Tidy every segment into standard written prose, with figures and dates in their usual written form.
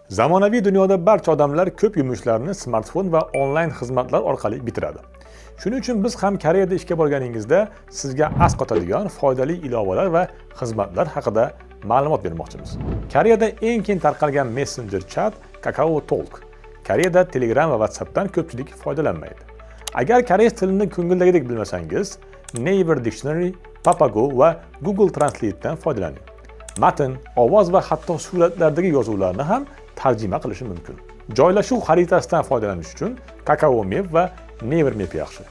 Zamonaviy dunyoda barcha odamlar ko'p yumushlarni smartfon va onlayn xizmatlar orqali bitiradi. Shuning uchun biz ham Koreyada ishga borganingizda sizga asqotadigan foydali ilovalar va xizmatlar haqida ma'lumot bermoqchimiz. Koreyada eng keng tarqalgan messenjer chat Kakao Talk. Koreyada Telegram va WhatsAppdan ko'pchilik foydalanmaydi. Agar koreys tilini ko'ngildagidek bilmasangiz, Naver Dictionary, Papago va Google Translate'dan foydalaning. Matn, ovoz va hatto suratlardagi yozuvlarni ham tarjima qilishi mumkin. Joylashuv xaritasidan foydalanish uchun Kakao Map va Naver Map yaxshi.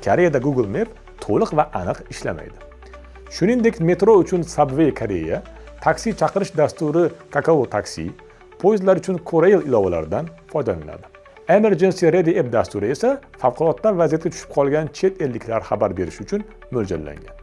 Koreyada Google Map to'liq va aniq ishlamaydi. Shuningdek, metro uchun Subway Koreya, taksi chaqirish dasturi Kakao Taxi, poyezdlar uchun Korail ilovalaridan foydalaniladi. Emergency Ready App dasturi esa favqulodda vaziyatga tushib qolgan chet elliklar xabar berish uchun mo'ljallangan.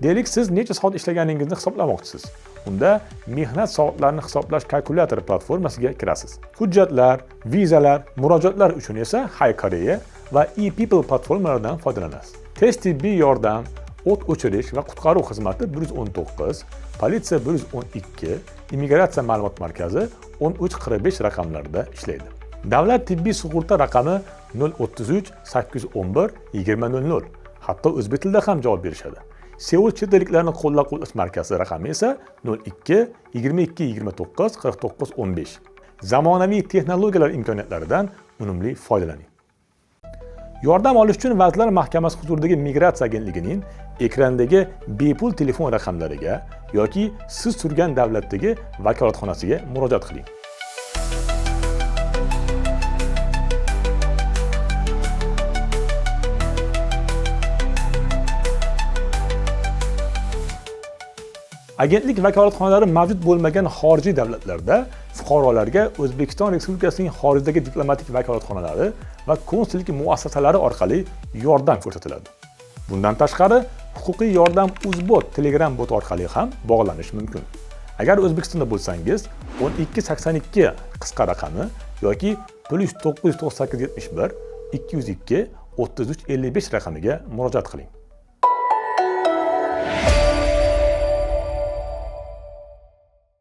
Deylik, siz necha soat ishlaganingizni hisoblamoqchisiz. Unda mehnat soatlarini hisoblash kalkulyatori platformasiga kirasiz. Hujjatlar, vizalar, murojaatlar uchun esa Hi Korea va ePeople platformalaridan foydalanasiz. Tez tibbiy yordam, o't o'chirish va qutqaruv xizmati 119, politsiya 112, immigratsiya ma'lumot markazi 1345 raqamlarida ishlaydi. Davlat tibbiy sug'urta raqami 033 811 2000. Hatto o'zbek tilida ham javob berishadi. Seul chet elliklarni qo'llab-quvvatlash markazi raqami esa 02 22 29 49 15. Zamonaviy texnologiyalar imkoniyatlaridan unumli foydalaning. Yordam olish uchun Vazirlar Mahkamasi huzuridagi Migratsiya agentligining ekrandagi bepul telefon raqamlariga yoki siz turgan davlatdagi vakolatxonasiga murojaat qiling. Agentlik vakolatxonalari mavjud bo'lmagan xorijiy davlatlarda fuqarolarga O'zbekiston Respublikasining xorijdagi diplomatik vakolatxonalari va konsullik muassasalari orqali yordam ko'rsatiladi. Bundan tashqari, huquqiy yordam Uzbot Telegram boti orqali ham bog'lanish mumkin. Agar O'zbekistonda bo'lsangiz, 1282 qisqa raqami yoki +998 71 202 33 55 raqamiga murojaat qiling.